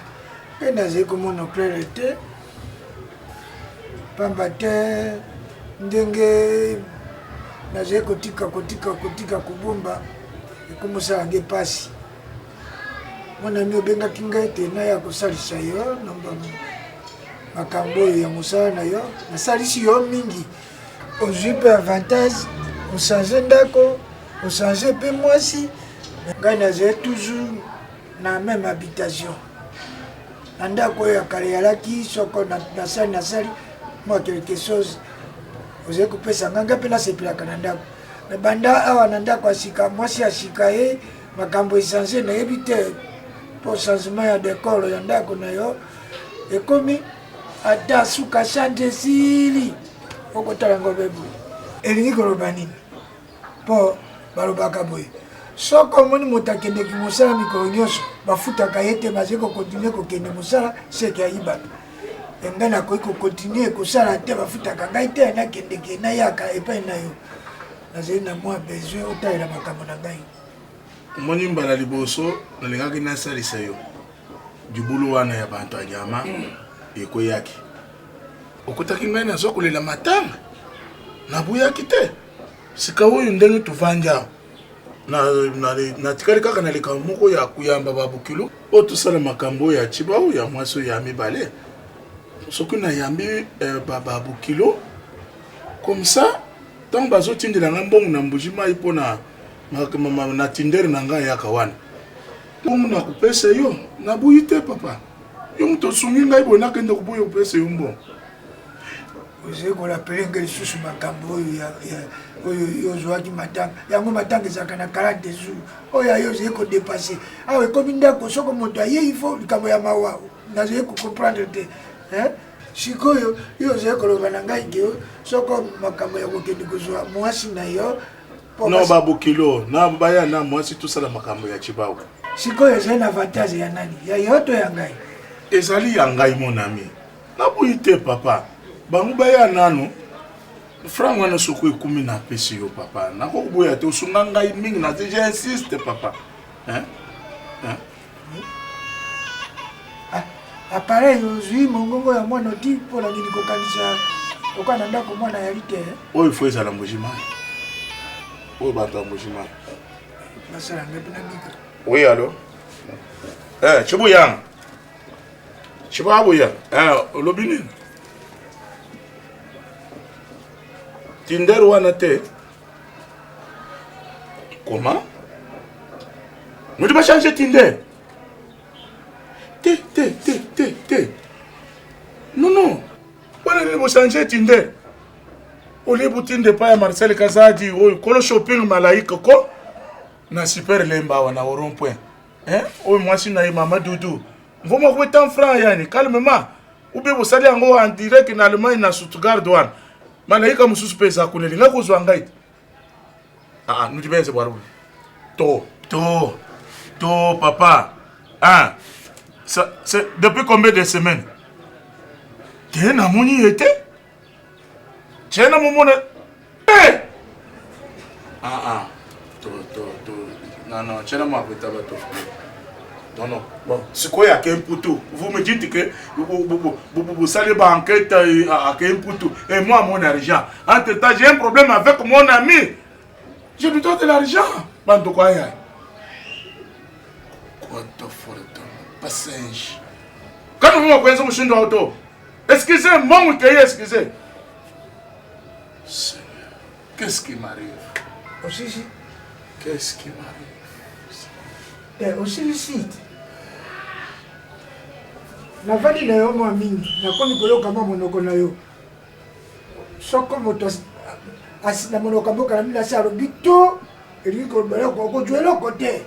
mpe nazali komona claire te pamba te ndenge nazali kotika kotika kotika kobomba ekomosala nge mpasi mwanami obengaki ngai ete naya kosalisa yo na makambo oyo ya mosala na yo nasalisi yo mingi ozwi mpe avantage ochange ndako ochange mpe mwasi ngai nazali toujours na même habitation na ndako oyo ya kala eyalaki soko nasali nasali mwa quelque chose. Ozali kopesa ngai, ngai mpe nasepelaka na ndako. Me banda awa na ndako ya sika, mwasi ya sika ye, makambo echange, nayebi te mpo changement ya decor ya ndako na yo ekomi ata suka change esili, okotala yango be boye. Elingi koloba nini? Mpo balobaka boye, soki omoni moto akendeki mosala mikolo nyonso, bafutaka ye te, bazali kokontinue kokende mosala, seke ayibaka. Ngai nakoki kokontinue kosala te, bafutaka ngai te, nakendeke nayaka epai na yo. Nazali na mwa besoin otalela makambo na ngai. Omoni, mbala liboso nalingaki nasalisa yo, libulu wana ya bato ya nyama ekweyaki, okutaki ngai nazwa kolela matanga, nabuyaki te. Sika oyo ndenge tovandi awa, natikali kaka na likambo moko ya koyamba babokilo oyo tosala makambo oyo ya Tshibau ya mwasi oyo ya mibale. Soki nayambi babokilo comme ça, ntango bazotindela ngai mbongo na Mbuji Mai mpo na tindere na ngai yaka wana, mbongo nakopesa yo, nabuyi te. Papa, yo moto osungi ngai boye, nakende koboya kopesa yo mbongo? Ozali korappeler ngai lisusu makambo oyo oyo yo ozwaki matanga. Yango matanga ezalaka na 40 jours, oyo ayo ozali kodépasser. Awa ekomi ndako, soko moto ayei fo likambo ya mawa, nazali kocomprendre te. Sikoyo yo ozali koloba na ngai ke soko makambo ya kokende kozwa mwasi na yo. No, babokilo na baya na mwasi, tosala makambo ya Tshibau. Sikoyo ezali na avantage ya nani? Ya yo to ya ngai? Ezali ya ngai, mon ami. Naboyi te, papa. Bango baya nano, franc wana soko ekumi, napesi yo. Papa, nakokoboya te, osunga ngai mingi na te. J'insiste, papa, hein? Hein? Ah, appareil ozwi mongongo ya mwana oti mpona nini kokanisa oka na ndako mwana yali te? Oyo fo ezala Mbuji-Mayi, oyo bato ya Mbuji-Mayi. Basala ngai mpe na bika. Oui, allo, eh, Chibuyanga, Chibabuya, eh, olobi nini? Tinder wana te. Comment? Nous devons changer Tinder. Te, te, te, te, te. Non, non. Wana nini bochange Tinder? Olie botinde epai ya Marcel Kazadi oyo kolo shopping Malaika ko na Super Lemba awa na rond point. Hein? Oyo mwasi na ye mama Dudu. Mvoma kueta franc yani calmement. Ou bien bosali yango en direct na Allemagne na Stuttgart wana. Malaika mosusu mpe eza kuna elinga kozwa ngai te. Ah, nous dibenze bwa To, to, to, papa. Ah, ça, c'est depuis combien de semaines? Te namoni ye te. Te namomona. Eh! Ah, ah. To, to, to. Non, non, te namwapeta bato. Non, non. Bon, sikoyo ake Mputu. Vous me dites que vous allez ba enquête ake Mputu. Et moi, mon argent. Entre temps, j'ai un problème avec mon ami. Je lui donne de l'argent. Bandoko aya. Quanto forte. Passage. Quand vous m'avez mushindu auto. Excusez, mon excusez. Seigneur, qu'est-ce qui m'arrive? Osisi. Qu'est-ce qui m'arrive? Eh, osilisi. Navandi na yo mwa mingi, nakomi koyoka mwa monoko na yo. Soko moto na monoko ya mboka na bino asi alobi to elingi koloba eloko, okozwa eloko te.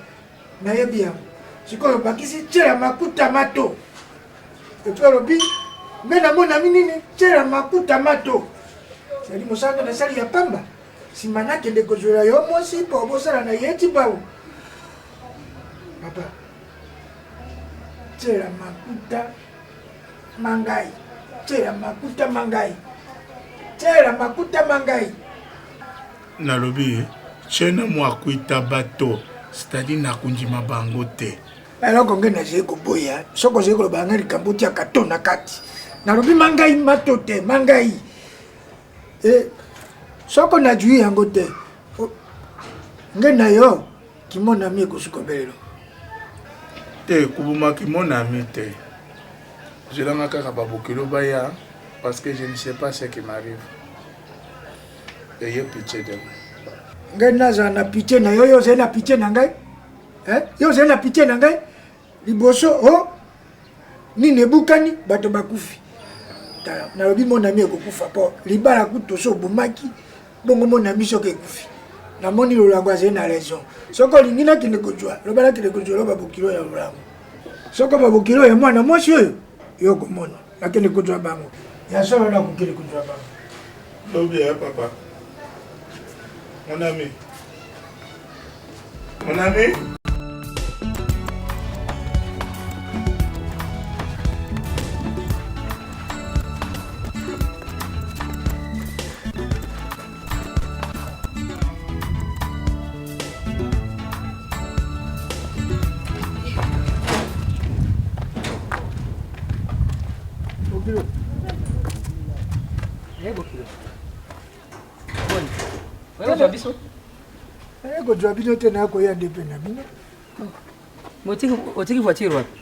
Nayebi yango. Sikoyo obakisi tiela makuta mato, epuis alobi nde namonami nini, tiela makuta mato, ezali mosala nde nasali ya pamba. Nsima nakende kozwela yo mwasi mpo bosala na ye Tshibau. Papa, tiela makuta mangai, tiela makuta mangai, tiela makuta mangai. Nalobi tiena mwakuita bato, c'est-à-dire nakondima bango te. Eloko nge nazali koboya, soki ozali koloba ngai likambo, otiaka to na kati. Nalobi mangai mato te, mangai. E, soko najui yango te, nge na yo kimonami ekosuka belelo. Te, koboma kimonami te. Zelanga kaka babokilo baya, parce que je ne sais pas ce qui m'arrive. Ayez pitié de moi. Ngai nazala na pitié na yo? Yo ozali na pitié na ngai? Eh? Yo ozali na pitié na ngai? Liboso o nini ebukani, bato bakufi. Tala, nalobi mon ami ekokufa mpo libala kutu osi obomaki bongo mon ami soki ekufi namoni lolango azali na raison soki olingi nakende kozwa loba nakende kozwa lo babokilo ya lolango soko babokilo ya mwana mwasi oyo yo okomona nakende kozwa bango ya solo nakokende kozwa bango lobi ya papa mon ami mon ami Bokilo. Eh, bokilo. Boni. Oyo kozwa biso? Naye kozwa bino te naye koya nde mpe na bino. Otiki voiture wapi?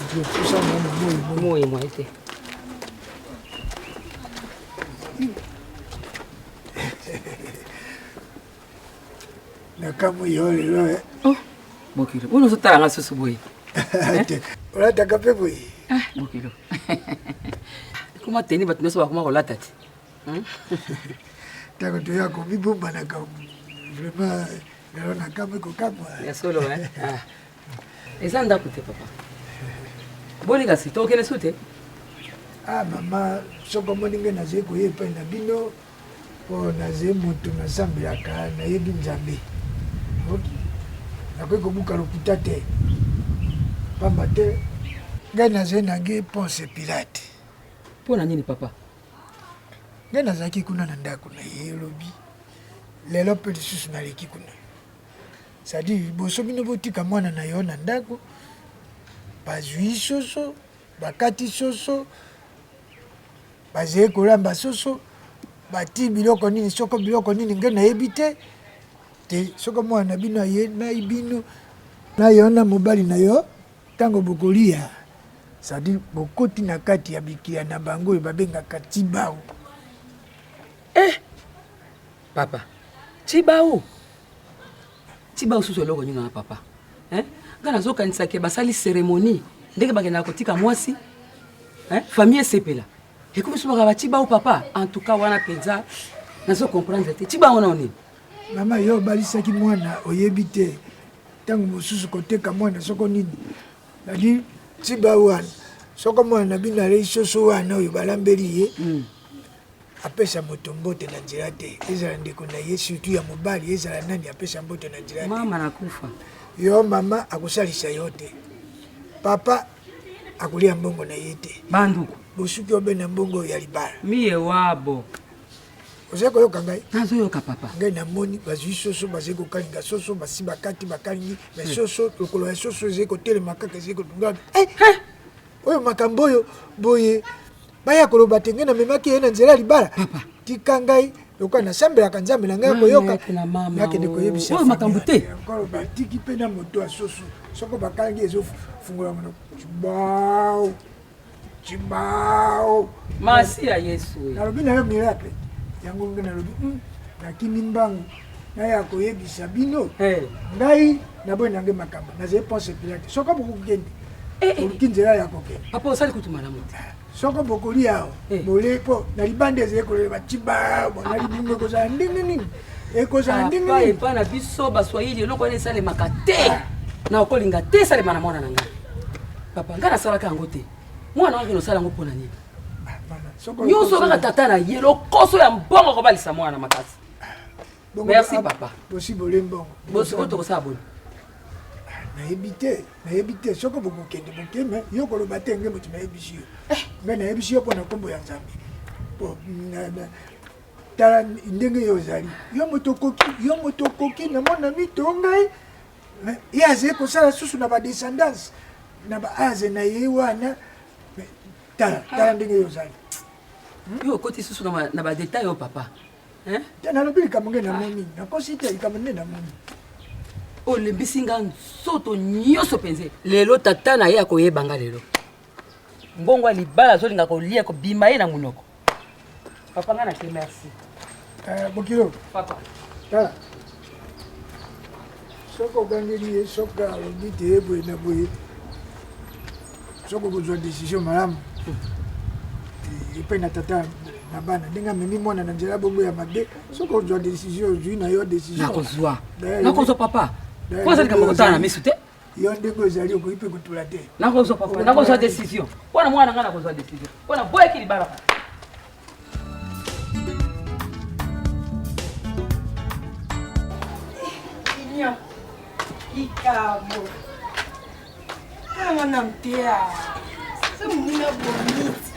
Pusa mwana moi moi moi te. Nakamwi yo lelo. Eh. Oh, bokilo. Boni ozotala nga susu boye? Te. Olataka mpe boye? Ah, bokilo. Ekoma teni bato nyonso bakoma kolata te. Ntango toya komibombanaka vraiment lelo nakamwi kokamwa. Ya solo eh? Ah. Eza ndako te papa. Boni kasi tokende su te? Ah mama, soki omoni ngai nazali koya epai na bino mpo nazali moto nasambelaka, nayebi Nzambe. Oki, nakoki kobuka lokuta te, pamba te ngai nazali na ngai Ponce Pilate. Mpo na nini papa? Ngai nazalaki kuna na ndako na ye lobi, lelo mpe lisusu naleki kuna. C'est-à-dire liboso bino botika mwana na yo na ndako, bazwi soso, bakati soso, bazali kolamba soso, bati biloko nini soko biloko nini ngai nayebi te te soko mwana na bino aye na bino na yo na mobali na yo ntango bokolia c'est-à-dire bokoti na kati ya bikiya na bango oyo babengaka tibao. Eh papa tibao tibao susu eloko nini wana papa eh? Ngai nazokanisa ke basali cérémonie ndenge bakendaka kotika mwasi eh? Famille esepela ekomi so bakaka batibao papa. En tout cas wana mpenza nazo comprendre te tibao nao nini. Mama yo obalisaki mwana oyebi te ntango mosusu koteka mwana soko nini nadi tibao wana soko mwana na bino alei soso wana oyo balambeli ye apesa moto mbote na nzela te, ezala ndeko na ye surtout ya mobali, ezala nani apesa mbote na nzela te. Mama nakufa. Yo mama akosalisa yo te, papa akolia mbongo na ye te. Banduku bosuki obe na mbongo ya libala. Miye wabo. Ozali koyoka ngai? Nazoyoka papa. Ngai namoni bazwi soso, bazali kokalinga soso, basi bakati bakalingi, mais soso lokolo ya soso ezali kotelema kaka ezali kotunga. Eh! Oyo makambo oyo boye baya koloba te ngai namemaki ye na nzela ya libala. Tika ngai lokola nasambelaka Nzambe na ngai akoyoka, nakende koyebisa oyo makambo te. Nkolo batiki mpe na moto ya soso soko bakangi ezofungola monoko cibao cibao. Masi ya Yesu. Nalobi na yo miracle yango ngai nalobi nakimi mbangu naya koyebisa bino ngai naboyi nange makambo nazali Ponce Pilate soko bokokende oluki nzela ya kokende. Papa osali kutu malamu te. Soko bokolia awa bole mpo na libanda ezali kolela ciba na libumu ekozala ndenge nini? Ekozala ndenge nini? Epa na biso baswahili eloko wana esalemaka te, na okolinga te esalema na mwana na ngai. Papa ngai nasalaka yango te, mwana wange nosala yango mpo na nini? Nyonso kaka tata na ye lokoso ya mbongo kobalisa mwana makasi. Merci papa. Bosi bole mbongo. Bosi oyo tokosala boni? Nayebi te, nayebi te soko bokokende boke, me yo koloba te nge moto nayebisi yo. Ngai nayebisi yo mpo na nkombo ya Nzambe. Po tala ndenge yo ozali, yo moto okoki, yo moto okoki na mona mito ngai ye azali kosala susu na badescendance na baaze na ye wana. Tala, tala ndenge yo ozali. Yo okoti susu na badetail oyo papa. Te nalobi likambo nge namoni, nakosi te likambo nde namoni. Olembisi nga nzoto nyonso mpenza. Lelo tata na ye akoyeba nga lelo. Mbongo ya libala azolinga kolia kobima ye na monoko. Papa nga na te merci. Bokilo. Papa. Tala. Soki ogangeli ye, soki alobi te ye boye na boye, soki okozwa décision malamu. Epai na tata na bana ndenge amemi mwana na nzela bongo ya mabe, soki ozwa décision, ozwi na yo décision. Nakozwa, nakozwa papa, po aza likambo kotala na misu te. Yo ndenge ozali okoki mpe kotula te. Nakozwa papa, nakozwa décision mpo na mwana ngai, nakozwa décision mpo na boyaki libala. Likambo mwana mteya so moninga bonite.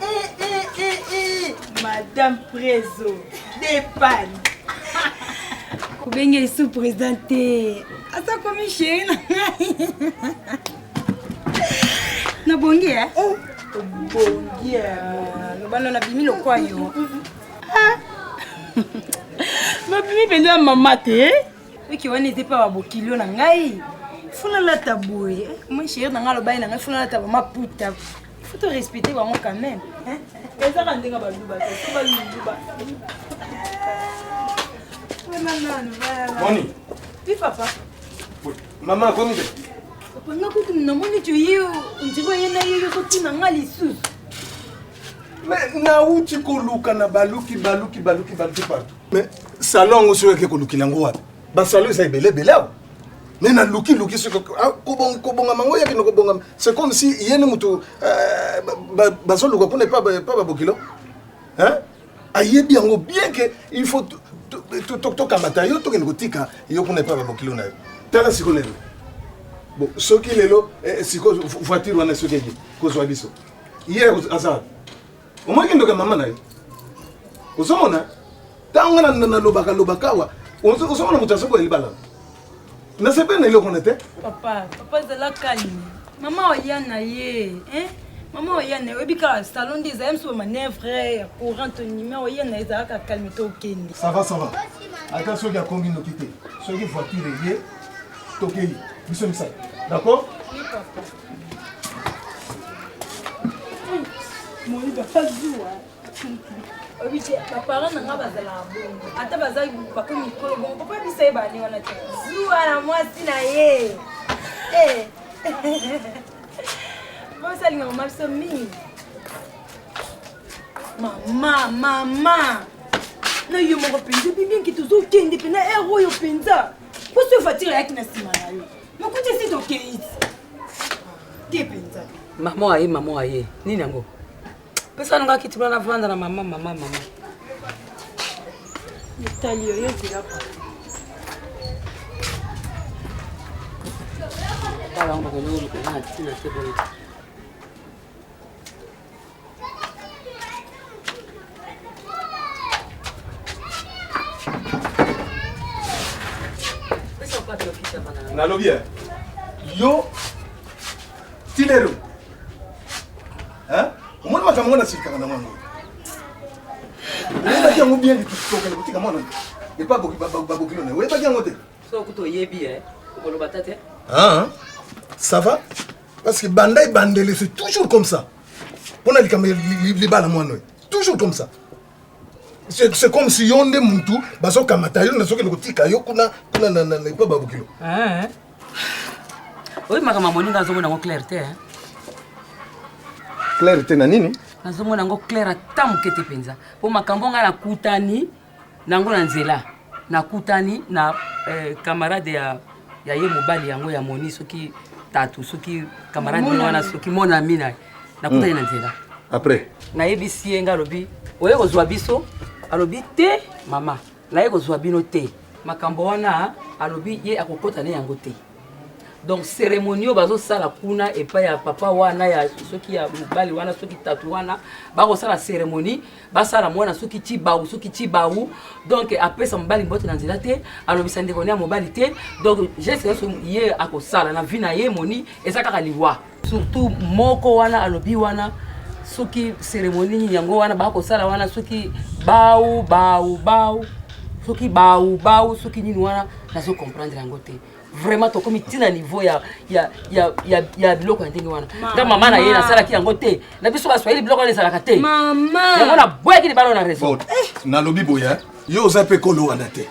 Eh, eh, eh, eh. Madame Prezo depane kobenge lisusu président te, aza komi chéri na ngai. Nabongi e obongi lobano, nabimi lokwa yo, nabimi mpenza ya mama te. Wiki wana eza epa babokilio na ngai, fo nalata boye. Moi chéri na ngai alobali na ngai fo nalata bamaputa, faut to respecter bango quand même. Ezaka ndenge baluba te, so baluba. Moni. Oui papa. Mama akomi te? Papa, nga kutu namoni ti oye, ondire oye na ye, yo ozotuna nga lisusu. Mais nauti koluka na baluki baluki baluki baluki partout. Mais salon yango soki ake kolukela yango wapi? Basalon eza ebele ebele awa. Mais naluki luki soki kobongama yango yakende kobongama. C'est comme si ye ne moto bazoluka kuna epa babokilo. Hein? Ayebi yango bien ke il faut tokamata yo, tokende kotika yo kuna epa babokilo na yo. Tala sikoyo lelo. Bon, soki lelo sikoyo voiture wana soki eye kozwa biso, ye aza omoki ndoka mama na ye. Ozomona ntango nga nalobaka lobaka awa, ozomona moto azokoya libala, nasepeli na eloko wana te. Papa, papa, zala calme. Mama oya na ye, hein? Mama oya na ye, oyebi kaka salon nde ezali mosu bamanœuvre ya courant tonima. Oya na ye, ezalaka calme, to okende. Ça va, ça va. Ata soki akomi noki te, soki voiture eye, tokei biso misala, d'accord? Oui papa. Moni papa zuwa, oyebi te baparent na nga bazalaka bongo, ata baza bakomi mikolo bongo. Papa biso ayebaka nde wana te, zuwa na mwasi na ye. Bosi alinga mama biso mingi. Mama, mama na yo moko mpenza ebi bien tozokende mpenza ere oyo mpenza, poso voiture ayaki na nsima na yo, mokuti esi tokei te mpenza. Mama aye, mama aye, nini yango? Pesa nanga kiti wana navanda na mama, mama, mama. Etali yo, yo zela pa. Tala yango, bakende koluka eza na ntina te boye. Nalobi yo ti lelo omoni makambo ngo nasilikaka na mwango. Oyebaki yango bien, tokende kotika mwana epa babokilo na ye, oyebaki yango te? So kutu oyebi, okoloba ta te. Ça va, parce que banda ebandele c'est toujours comme ça. Mpona likambo ya libala mwana oyo, toujours comme ça. C'est comme si yo nde mutu bazokamata yo, nazokende kotika yo kuna kuna epa babokilo. Oyo makambo moninga azomona yango clair te. Clair te na nini? Nazomona yango clair ata moke te mpenza, mpo makambo ngai nakutani nango na nzela, nakutani na camarade ya ye mobali yango ya moni, soki tatu, soki camarade wana, soki mon ami na nakutani na nzela. Après? Nayebisi ye, nga alobi oye kozwa biso, alobi te mama, naye kozwa bino te. Makambo wana alobi ye akokɔta ne yango te. Donc cérémonie oyo bazosala kuna epai ya papa wana ya soki ya mobali wana, soki tatu wana, bakosala cérémonie, basala mwana soki tibau, soki tibau. Donc apesa mobali mbote na nzela te, alobisa ndeko ne ya mobali te. Donc geste nyonso ye akosala na vie na ye moni eza kaka liwa. Surtout moko wana alobi wana soki cérémonie nini yango wana bakosala wana, soki bau bau bau, soki bau bau, soki nini wana, nazo comprendre yango te. Vraiment tokomi ntina niveau ya biloko ya ndenge wana. Nga mama na ye nasalaki yango te. Na biso baswahili biloko wana ezalaka te. Yango naboyaki libala na raison. Nalobi boye, yo oza mpe kolo wana te,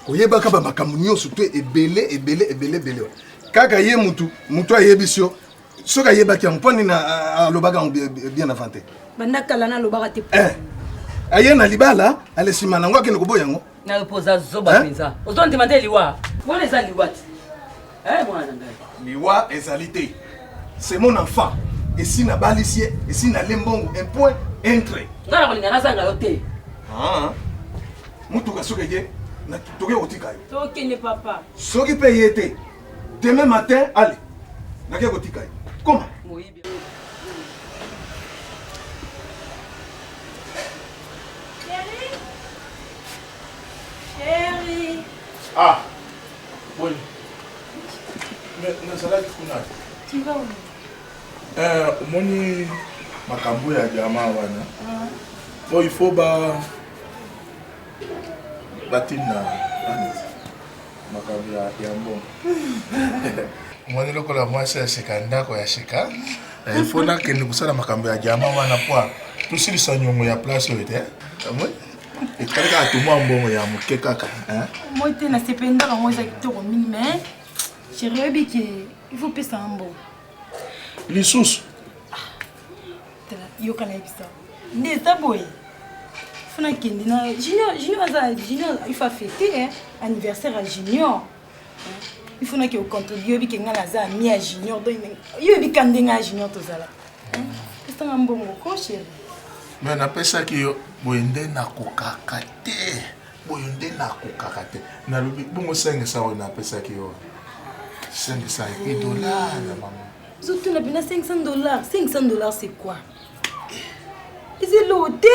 koyebaka bamakambo nyonso to ebele ebele ebele ebele. Kaka ye mutu mutu ayebisi yo. Soki ayebaki yango mpo nini alobaka yango bien avant te? Banda kala nalobaka te. Eh, aye na libala ale nsima na yango akende koboya yango. Nayo mpo oza zoba mpenza. Ozondima nde liwa. Wana eza liwa te. Eh, mwana na ngai. Liwa ezali te. C'est mon enfant. Esi nabalisi ye, esi nalie mbongo, un point, un trait. Ngai nakolinga nazanga yo te. Ah, motuka soki eye, tokoki kotika yo. Tokende papa. Soki mpe ye te, demain matin, allez, nake kotika yo. Koma. Moyibi. Chérie. Chérie. Ah, boni. Mais nazalaki kuna. Tu vas où? Eh, omoni makambo ya diama wana. Po il faut ba batinda nani makambo ya ya mbongo. Omoni lokola mwasi ya sika ndako ya sika. Eh, il faut nakende kosala makambo ya diama wana po tosilisa nyongo ya place oyo te. Omoni? Etikali kaka tumwa mbongo ya moke kaka. Hein? Moi te nasepeli ndako yango eza kitoko mingi mais chéri oyebi ke il faut opesa nga mbongo. Lisusu? Tala yoka nayebisa nde eza boye faut nakende na junior. Junior aza junior, il faut afete hein, anniversaire ya junior. Il faut nake ocontribue. Oyebi ke ngai naza ami ya junior, donc yo oyebi ka ndenge ya junior tozala. Pesanga mbongo ko chéri. Mais napesaki yo boye nde nakokaka te, boye nde nakokaka te. Nalobi bongo 500 oyo napesaki yo, 500 epi dollar ya mama. Ozotuna mpena 500 dollars? 500 dollars c'est quoi? Eza eloko te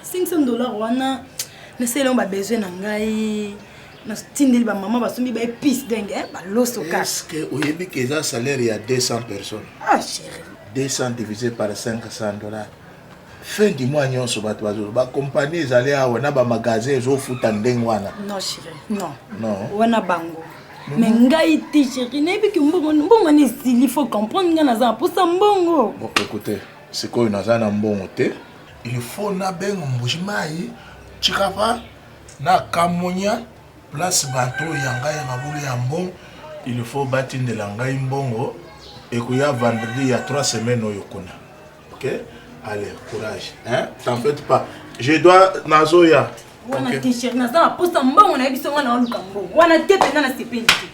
500 dollars wana. Nasali yango babesoin na ngai, natindeli bamama basombi baépice dingue baloso kaka. Est-ce oyebi ke eza salaire ya 200 personnes? Ah chéri. 200 divisé par 500 dollars, fin du mois nyonso bato bazo bakompagnie ezali awa na bamagasin ezofuta ndenge wana. Non chéri, non. Non. Wana bango, mais ngai te chéri. Nayebi ke mbongo mbongo wana esili. Faut comprendre, ngai naza na mposa mbongo. Bon, écoutez, sikoyo naza na mbongo te. Il faut nabenga Mbuji Mai, Tshikapa na Kamonia, place bato oyo ya ngai ya mabulu ya mbongo. Il faut batindela ngai mbongo, ekoya vendredi ya 3 semaines oyo kuna. Ok, allez, courage, hein? T'en faites pas, je dois nazoya. Wana te chéri, naza na mposa mbongo. Nayebi so ngai naoluka mbongo wana te mpenza, nasepeli te.